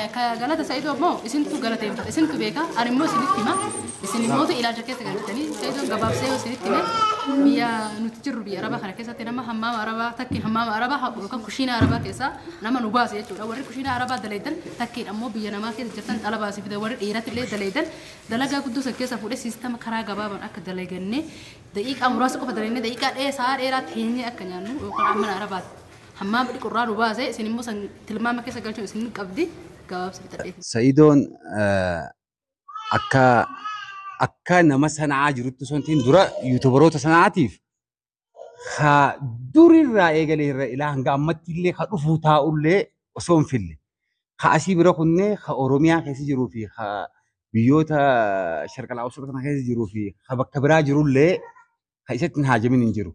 Ka galata Sa'idoo immoo isintu galateeffata, isintu beeka, ani immoo isinitti hima. Isin immoo ilaalcha keessa galchitanii Sa'idoon gabaabsee yoo isinitti hime, biyya nuti jirru biyya Arabaa kana keessatti nama hammaama Arabaa takkiin hammaama Arabaa yookaan kushiinaa Arabaa keessaa nama nu baase jechuudha. Warri kushiinaa Arabaa dalaydan takkiin ammoo biyya namaa keessa jirtan dhala baasii fida, warri dhiiratti illee dalaydan dalagaa guddoo san keessa fuudhee siistama karaa gabaabaan akka dalagannee daqiiqaa muraasa qofa dalagnee daqiiqaa dheesaa dheeraa teenyee akka nyaannu yookaan mana Arabaatti hammaama dhiqurraa nu baase. Isin immoo san tilmaama keessa galchuun isin qabdi, gabaabsa fixadhee. Sa'idoon akka nama sana'aa jirutti osoo hin ta'in dura yuutubaroota sana'aatiif ka durirraa eegalee irra ilaa hanga ammatti illee ka dhufuu taa'ullee osoo hin fille. Ka asii bira kunnee ka Oromiyaa keessa jiruu fi ka biyyoota sharqalaa osoo kana keessa jiruu fi ka bakka biraa jirullee ka isatti hin haajamin hin jiru.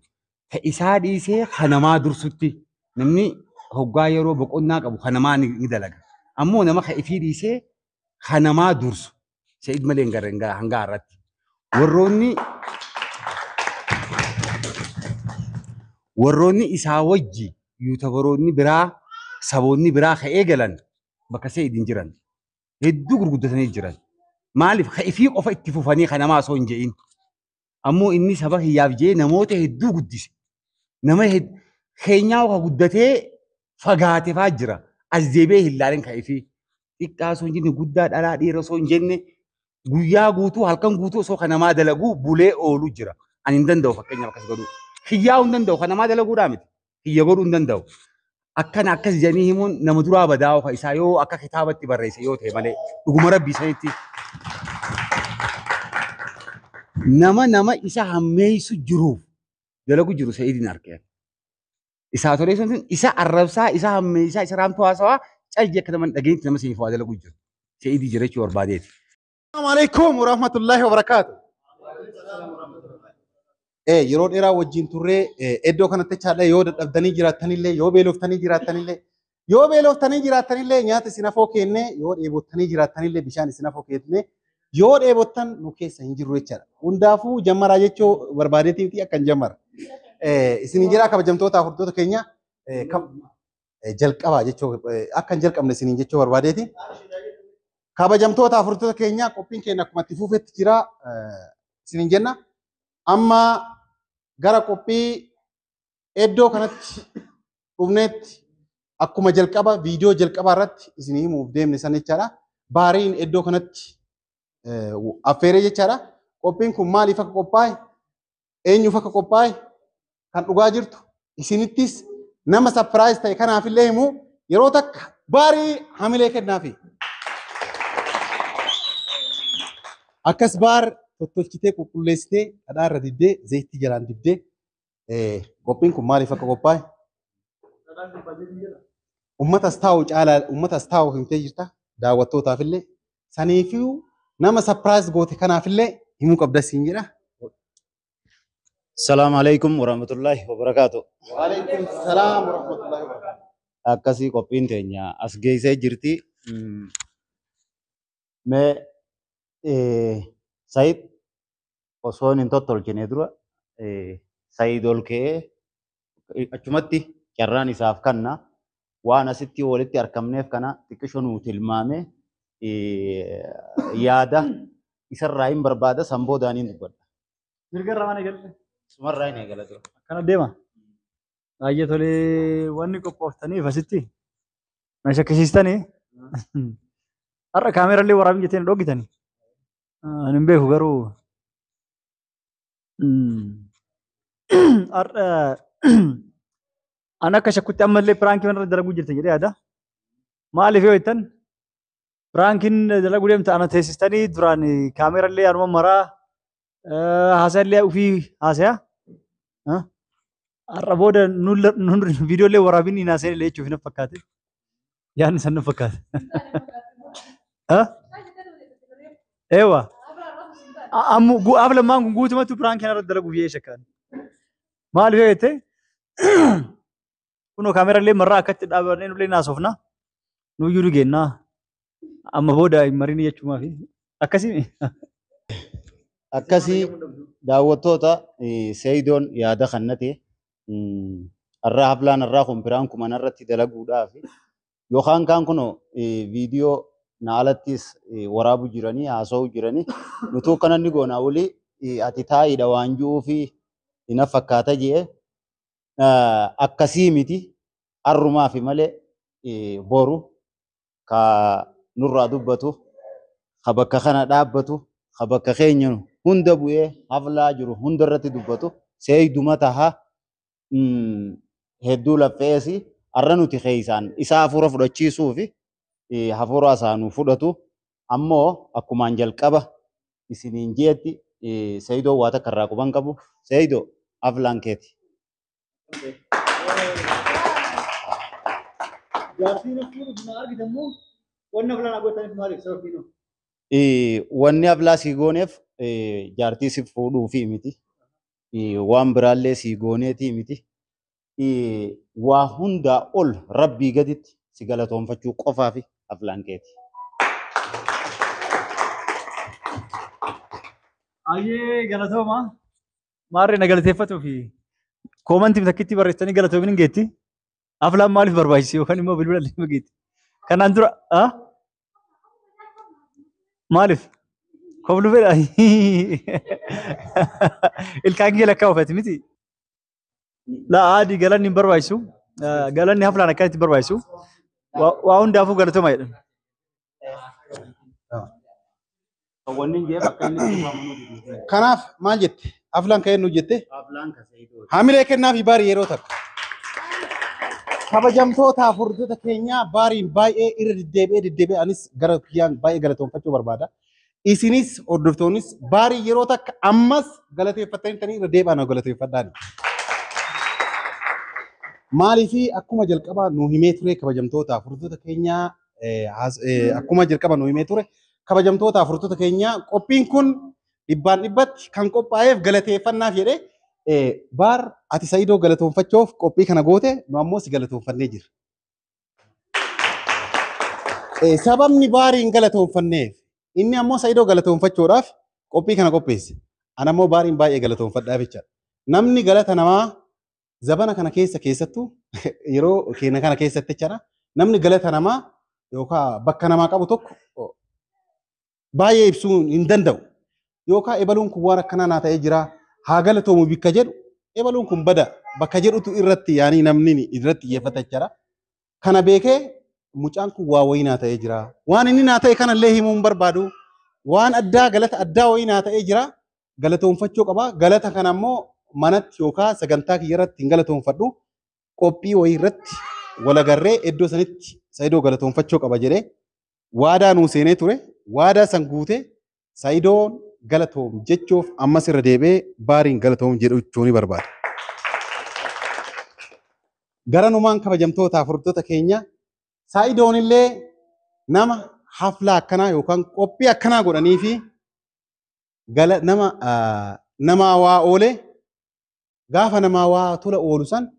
Ka isaa dhiisee ka namaa dursutti namni hoggaa yeroo boqonnaa qabu ka namaa ni dalaga. Ammoo nama ka ifii dhiisee ka namaa dursu Sa'id malee hin garre hanga har'aatti. Warroonni isaa wajji yuutubaroonni biraa saboonni biraa ka eegalan bakka Sa'id hin jiran. Hedduu gurguddatanii jiran. Maaliif ka ifii qofa itti fufanii ka namaa osoo hin je'in. Ammoo inni saba kiyyaaf je'ee namoota hedduu guddise. Nama keenyaa ka guddatee fagaate fa'aa jira. As deebi'ee hin laalin ka ifii. Xiqqaa osoo hin jenne, guddaa, dhalaa dhiira osoo hin jenne, guyyaa guutuu halkan guutuu osoo ka namaa dalaguu bulee oolu jira. Ani hin danda'u fakkeenyaaf akkas godhuu. Kiyyaa hin danda'u, ka namaa dalaguudhaa miti. Kiyya godhuu hin danda'u. Akkana akkas jedhanii himuun nama duraa badaa'u ka isaa yoo akka kitaabatti barreesse yoo ta'e malee dhuguma rabbii sanitti. Nama isa hammeessu jiruuf dalagu jiru Sa'idiin argee. Isaa tolee sun isa arrabsaa, isa hammeessaa, isa raamtuu haasawaa calji akka nama dhageenyatti nama siif waa dalagu jiru. Sa'idii jira jechuu barbaadeeti. Assalamu alaikum warahmatullahi wabarakatuh. Yeroo dheeraa wajjin turree iddoo kanatti chaadha yoo dadhabdanii jiraattanillee, yoo beeloftanii jiraattanillee, yoo beeloftanii jiraattanillee nyaata isin afoo kenne, yoo dheebottanii jiraattanillee bishaan isin afoo kenne, yoo dheebottan nu keessa hin jirru jechaadha. Hundaafuu jammaraa jechuu barbaadeetii akkan jammara. Isin jira kabajamtoota hordoftoota keenya jalqabaa jechuu akkan jalqabne isiniin jechuu barbaadeeti. Kabajamtoota hordoftoota keenya, qophiin keenya akkuma itti fufetti jira isiniin jenna. Amma gara qophii iddoo kanatti dhufneetti akkuma jalqaba viidiyoo jalqabaa irratti isinii himuuf deemne san jechaadha. Baariin iddoo kanatti affeeree jechaadha. Qophiin kun maaliif akka qophaa'e, eenyuuf akka qophaa'e kan dhugaa jirtu isinittis nama surprise ta'e kanaafillee himu yeroo takka baarii hamilee kennaafi. Akkas baar tottolchitee qulqulleessitee dhadhaa irra dibdee zayitii jalaan dibdee qophiin kun maaliif akka qophaa'e? Uummatas taa'u caalaa uummatas taa'u himtee jirta daawwattootaafillee saniifuu nama surprise goote kanaafillee himuu qabda siin jedha. Salaamu alaikum warahmatullahi wabarakatuh. Waalaikum salaam warahmatullahi wabarakatuh. Akkasii qophiin teenya as geessee jirti. Mee Sayid osoo hin tottolchine dura Sayid ol ka'ee achumatti carraan isaaf kanna waan asitti walitti argamneef kana xiqqisho nuu tilmaame yaada isarraa hin barbaada, san boodaan hin dubbadha. Mirga irraa waan eegalte. Sumarraa hin eegala dura. Akkana deema. Baay'ee tolee, wanni qophooftaniif asitti na shakkisiistanii. Har'a kaameerallee waraabin jettee na dhoggitanii. Ani hin beeku garuu. Har'a ani akka shakkutti ammallee piraankii irra dalaguu jirtan jedhee yaada. Maaliif yoo jettan, piraankiin dalaguu deemta ana teessistanii duraan kaameerallee anuma maraa haasa'allee ofii haasaya. Har'a booda viidiyoolee waraabin hin haasa'in illee jechuuf na fakkaate. Yaadni san na fakkaate. Eewa. Ammu af lammaan kun guutumatti piraankii irratti dalaguuf jedhee shakkaan. Maaliif yoo jette, kunoo kaameerallee marraa akkatti dhaabannee nullee naasofna. Nuyyuu dhugeenna. Amma booda hin marin jechuumaa fi akkasii. Akkasii daawwattoota, Seeyidoon yaada kannate har'aa haflaan har'aa kun piraankuma irratti dalaguudhaaf Yookaan kaan kun viidiyoo na alattis waraabu jiranii haasa'uu jiranii nutuu akkana inni goonaa olii ati taa'iidha waan ji'uu fi ina fakkaata jee akkasii miti arrumaa fi malee boru ka nurraa dubbatu ka bakka kana dhaabbatu ka bakka keenya hunda bu'ee haflaa jiru hunda irratti dubbatu seeyduma taha hedduu laffeesi arra nuti keeysaan isaa hafuura fudhachiisuu fi hafuura isaanuu fudhatu ammoo akkumaan jalqaba isiniin jeetti Seydoo waa takka irraa quban qabu Seydoo aflaan keeti. Jaartiin fuudhuuf na argitan immoo wanni aflaan gootaniif maaliif sababiin? Wanni aflaa sii gooneef jaartii si fuudhuufi miti. Waan biraallee sii gooneetii miti. Waa hundaa ol rabbii gaditti si galatoonfachuu qofaafi aflaan keeti. Ayyee galatooma. Maarree na galateeffatuu fi koomantii takkitti barreessanii galatoomin hin geetti. Aflaan maaliif barbaachise yookaan immoo bilbila illee geetti. Kanaan dura maaliif? Koflu fedha. Ilkaan kee lakkaa oofati miti. Laa adii galanni hin barbaachisu. Galanni haflaan akkanatti hin barbaachisu. Waa hundaafuu galatooma jedhan. Wanni hin jeef akka inni itti Kanaaf maal jette? Aflaan ka'ee nu jette? Aflaan ka Seydoo. Hamilee kennaaf baarii yeroo takka. Kabajamtoota hordoftoota keenyaa baariin baay'ee irra deddeebi'ee deddeebi'ee anis gara kiyyaan baay'ee galatoonfachuu barbaada. Isinis hordoftoonnis baarii yeroo takka ammas galateeffattanii irra deebi'aa na galateeffadhaan. Maaliifi akkuma jalqabaa nu himee ture kabajamtoota hordoftoota keenyaa akkuma jalqaba nu himee ture kabajamtoota hordoftoota keenyaa qophiin kun dhibbaan dhibbatti kan qophaa'eef galateeffannaaf jedhee baar ati Saidoo galatoonfachuuf qophii kana goote nu ammoo si galatoonfannee jirra. Sababni baariin galatoonfanneef inni ammoo Saidoo galatoonfachuudhaaf qophii kana qopheesse. Ana ammoo baariin baay'ee galatoonfadhaaf jechaadha. Namni galata namaa zabana kana keessa keessattuu yeroo keenya kana keessatti jechaadha. Namni galata namaa yookaan bakka namaa qabu tokko baay'ee ibsuu hin danda'u. Yookaan ebaluun kun waan akkanaa naa ta'ee jira. Haa galatoomu bikka jedhu ebaluun kun bada bakka jedhutu irratti yaanii namni irratti xiyyeeffata jechaadha. Kana beekee mucaan kun waa wayii naa ta'ee jira. Waan inni naa ta'e kanallee himuu hin barbaadu. Waan addaa galata addaa wayii naa ta'ee jira. Galatoonfachuu qaba. Galata kana ammoo manatti yookaan sagantaa kiyya irratti hin galatoonfadhu. Qophii wayii irratti walagarree iddoo sanitti Saidoo galatoonfachuu qaba jedhee waadaa nuu seenee ture. Waadaa san guutee Saidoon galatoom jechuuf ammas irra deebi'ee baariin galatoom jedhu ni barbaada. Garanumaan kabajamtoota hordoftoota keenya Saidoon illee nama haflaa akkanaa yookaan qophii akkanaa godhanii fi nama namaa waa oole gaafa namaa waa tola oolu san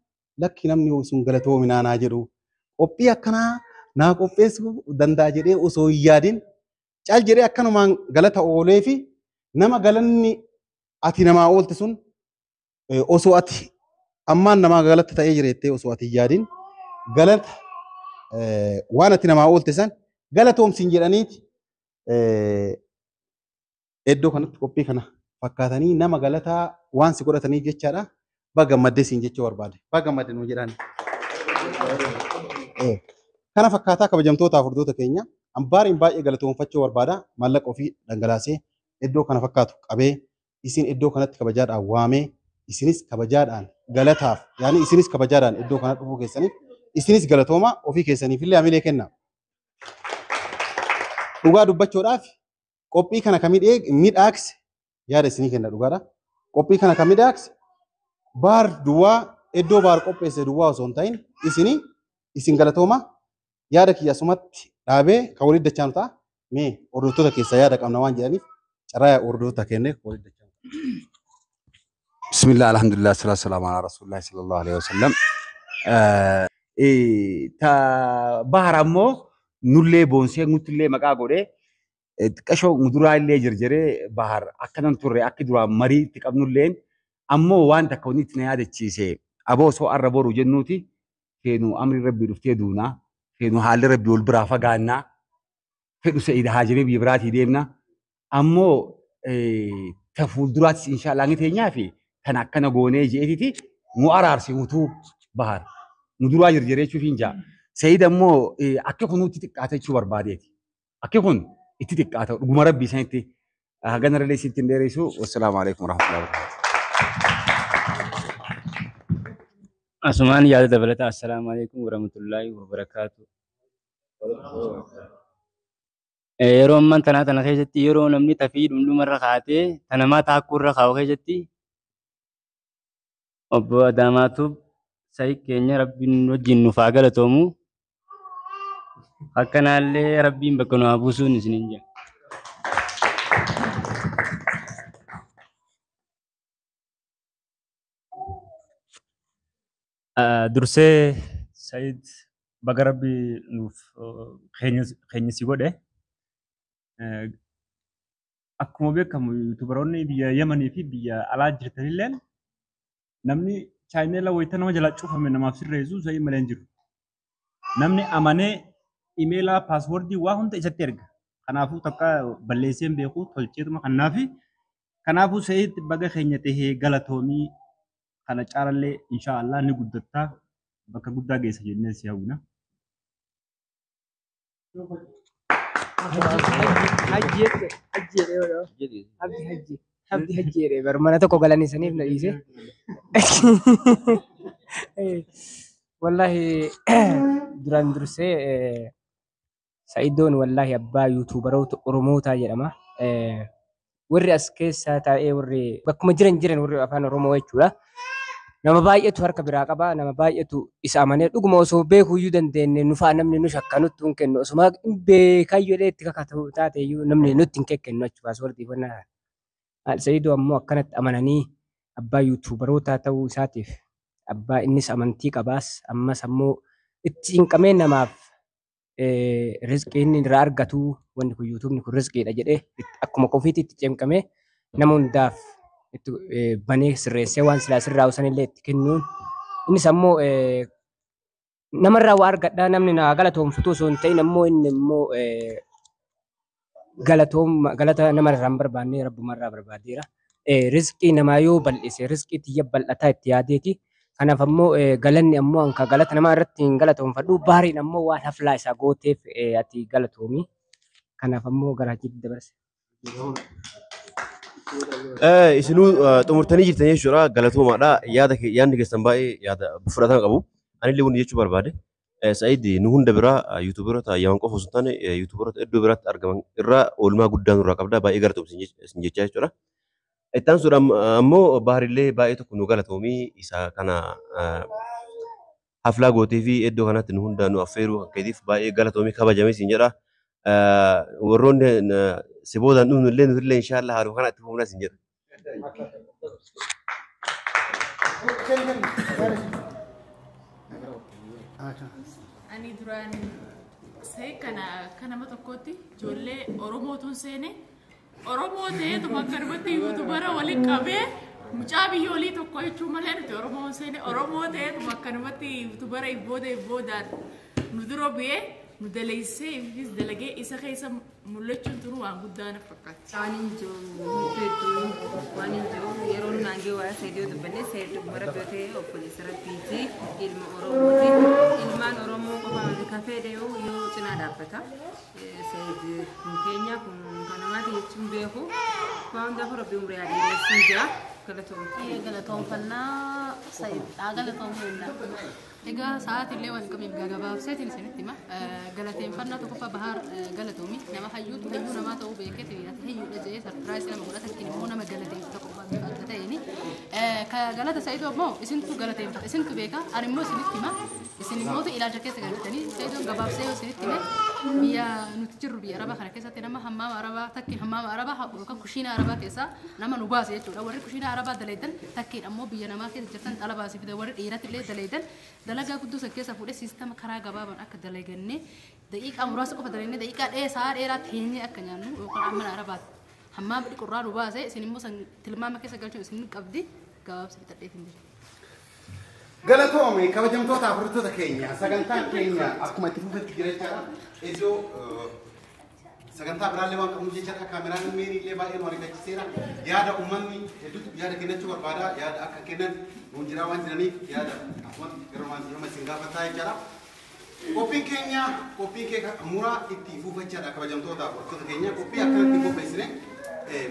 lakki namni sun galatoominaa naa jedhu qophii akkanaa naa qopheessuu danda'a jedhee osoo hin yaadin cal jedhee akkanumaan galata oolee fi nama galanni ati namaa oolte sun osoo ati ammaan namaa galata ta'ee jira jettee osoo ati hin yaadin galata waan ati namaa oolte san galatoomsiin jedhaniiti iddoo kanatti qophii kana fakkaatanii nama galataa waan si godhataniif jechaadha. Baga gammaddee siin jechuu barbaade. Baga gammadde nuu jedhaan. Kana fakkaataa kabajamtootaaf hordoftoota keenya ambaariin baay'ee galatoomfachuu barbaada. Maallaqa ofii dhangalaasee iddoo kana fakkaatu qabee isin iddoo kanatti kabajaadhaan waamee isinis kabajaadhaan galataaf yaani isinis kabajaadhaan iddoo kana dhufuu keessaniif isinis galatooma ofii keessaniif illee hamilee kenna. Dhugaa dubbachuudhaaf qophii kana kan miidhagse yaada isinii kenna dhugaadha. Qophii kana kan miidhagse baar duwwaa iddoo baar qopheesse duwwaa osoo hin ta'in isinii isin galatooma yaada kiyya asumatti dhaabee kan walitti dachaanu ta'a. Mee hordoftoota keessaa yaada qabna waan jedhaniif carraa hordoftoota kennee walitti dachaanu. Bismillah, alhamdulillah, salatu salamu ala rasulillah sallallahu alaihi wasallam. Ta bahar ammoo nullee boonsee nuttillee maqaa godhee xiqqashoo muduraa illee jirjiree bahar akkanan turre akki duraan marii itti qabnulleen ammoo waan takka wanni itti na yaadachiise aboo osoo arra boru jennuuti feenu amri rabbii dhuftee duunaa Feenu haalli rabbi wal biraa fagaannaa. Fedhu Sa'iid haajamee biyya biraatii deemna. Ammoo ta fuulduraattis inshaallah ni teenyaa fi kan akkana goonee je'eetiti nu araarse utuu bahar. Nu duraa jirjireechuuf hin jaa. Sa'iid ammoo akka kunuutti xiqqaata jechuu barbaadeeti. Akki kun itti xiqqaata dhuguma rabbii sanitti hagana irra sitti hin dheeressu. Wassalaamu alaikum warahmatullahi wabarakatuh. Asumaan yaada dabalataa assalaamu alaikum warahmatullaahi wabarakaatu. Yeroo ammaan tanaa tana keessatti yeroo namni tafii dhundhumarra kaatee tanamaa taakkuurra kaa'u keessatti obbo Adaamaatuuf sa'i keenya rabbiin wajjin nuuf haa galatoomu. Akkanaallee rabbiin bakka nu haa buusuun isiniin jedha. Dursee Sa'iid baga rabbi nuuf keenya si godhe. Akkuma beekamu yuutubaroonni biyya Yemanii fi biyya alaa jirtanillee namni chaayinela wayita nama jalaa cufame namaaf sirreessu Sa'iid malee hin jiru. Namni amanee imeelaa paaswordii waa hunda isatti erga. Kanaafuu takka balleessee hin beeku tolcheetuma kanaafi. Kanaafuu Sa'iid baga keenya tahee galatoomii kana caalallee inshaallah ni guddattaa bakka guddaa geessa jennee si hawwina. Hajji hajji jedhee abdi hajji abdi hajji jedhee bar mana tokko galanii saniif na dhiise. Wallahi duraan dursee Sa'idoon wallahi abbaa yuutuubaroota Oromootaa jedhama. Warri as keessa taa'ee warri bakkuma jiran jiran warri afaan Oromoo jechuudha. Nama baay'eetu harka biraa qaba. Nama baay'eetu isa amanee dhuguma osoo beekuyyuu dandeenye nufaa namni nu shakka nutti hin kennu. Osuma beekayyuu jedhee itti kakatu taate iyyuu namni nutti hin kennu jechuudha. Paaswordii fannaa. Sa'idoo ammoo akkanatti amananii abbaa yuutuubarootaa ta'uu isaatiif abbaa innis amantii qabaas ammas ammoo itti cinqamee namaaf rizqii inni irraa argatu wanni kun yuutuubni kun rizqiidha jedhee akkuma kofiitti itti cinqamee nama hundaaf itti banee sirreessee waan silaa sirraa sanillee itti kennuun innis ammoo namarraa waa argadhaa namni naa galatoomfatu osoo hin ta'in ammoo inni immoo galatoom galata namarraa hin barbaanne rabbumarraa barbaadeera. Rizqii namaa yoo bal'ise rizqii tiyya bal'ataa itti yaadeeti. Kanaaf ammoo galanni ammoo anka galata namaa irratti hin galatoomfadhu baariin ammoo waan haflaa isaa gooteef ati galatoomi. Kanaaf ammoo gara hojiitti dabarse. Isinuu xumurtanii jirtan jechuudha. Galatoomaadha. Yaada yaadni keessan baay'ee yaada fudhatama qabu. Anillee wanti jechuu barbaade. Sa'iid nu hunda biraa yuutuubaroota Yaman qofa osoo hin taane yuutuubaroota iddoo biraatti argaman irraa oolmaa guddaa nurraa qabda. Baay'ee galatoom sin jechaa jechuudha. Itti aansuudhaan ammoo Baharillee baay'ee tokko nu galatoomii isa kana haflaa gootee fi iddoo kanatti nu hunda nu affeeruu kan keetiif baay'ee galatoomii kabajamee sin jedha. Warroonni si boodaan dhufnu illee nuti inshaallah haaluma kana itti fufna sin jedha. Ani duraan sa'ii kana akka nama tokkootti ijoollee Oromootuun seene Oromoo ta'eetuma akkanumatti yuutubara waliin qabee mucaa biyyoolii tokko jechuu malee nuti Oromoon seene Oromoo ta'eetuma akkanumatti yuutubara ibbooda ibboodaan nu dura bu'ee nu daleessee ifis dalagee isa keessa mul'achuun tunu waan guddaa na fakkaata. Waan hin jiru hedduu waan hin jiru yeroo naangee waa Saidoo dubbanne Said dhuguma rabbi yoo ta'e obboleessa rabbiiti ilma Oromooti ilmaan Oromoo qofa miti kan fedhe yoo cinaa dhaabbata. Said kun keenya kun kan namaati jechuun beeku waan hundaafuu rabbi umrii haa dheeressuun jira galatoomti. Galatoomfannaa Said galatoomfannaa. Egaa sa'aatillee waan qabneef gabaabseetiin isinitti hima. Galateeffannaa tokkoffaa Bahaar galatoomi. Nama hayyuutu hayyuu namaa ta'uu beekeetiin ati hayyuudha jedhee sarpiraayisii nama godhata ittiin immoo nama galateeffata qofa bifa adda ta'eeni. Galata Sa'idoo immoo isintu galateeffata isintu beeka ani immoo isinitti hima. Isin immoo ilaalcha keessa galchitanii Sa'idoon gabaabsee yoo isinitti hime biyya nuti jirru biyya Arabaa kana keessatti nama hammaama Arabaa takkiin hammaama Arabaa yookaan kushiina Arabaa keessaa nama nu baase jechuudha. Warri kushiina Arabaa daleedan takkiin ammoo biyya namaa keessa jirtan dhala baasii fida warri dhiiratti illee daleedan dalagaa guddoo san keessa fuudhee siistama karaa gabaabaan akka dalagannee daqiiqaa muraasa qofa dalagannee daqiiqaa dheesaa dheeraa teenyee akka nyaannu yookaan mana Arabaatti hammaama dhiqurraa nu baase isin immoo san tilmaama keessa galchuun isin qabdi gabaabsa fixadheetiin jira. Galatoome kabajamtoota hordoftoota keenya sagantaan keenya akkuma itti fufetti jira jechaadha. Iddoo sagantaa biraallee waan qabnuuf jechaadha. Kaameraan meeniillee baay'ee nu ariifachiiseera. Yaada uummanni hedduutu yaada kennachuu barbaada. Yaada akka kennan nuun jiraa waan jiraniif yaada akkuma yeroo waan amma isin gaafataa jechaadha. Qophiin keenya qophii keenya muraa itti fufachaadha kabajamtoota hordoftoota keenya qophii akkanatti qopheessine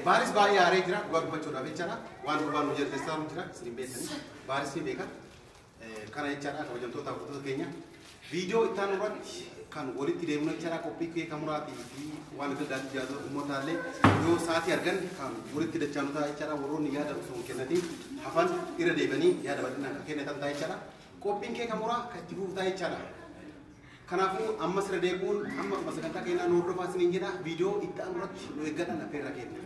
baaris baay'ee aaree jira dhugaa dubbachuudhaaf jechaadha. Waan duubaan nu jaldeessaa jira isin beektanii baaris ni beeka. Kana jechaadha kabajamtoota hordoftoota keenya. Viidiyoo itti aanu irratti kan walitti deemnu jechaadha qophii keeka muraatii fi waan adda addaatti jiraatu uummataallee yoo sa'aatii argan kan walitti dachaanu ta'a jechaadha warroonni yaada osoo hin kennatiin hafan irra deebanii yaada bal'inaan kan kennatan ta'a jechaadha. Qophiin keeka muraa kan itti fufu ta'a jechaadha. Kanaafuu ammas irra deebi'uun amma sagantaa keenyaa nu hordofaa isiniin jedha viidiyoo itti aanu irratti nu eeggadhaan affeerra kenna.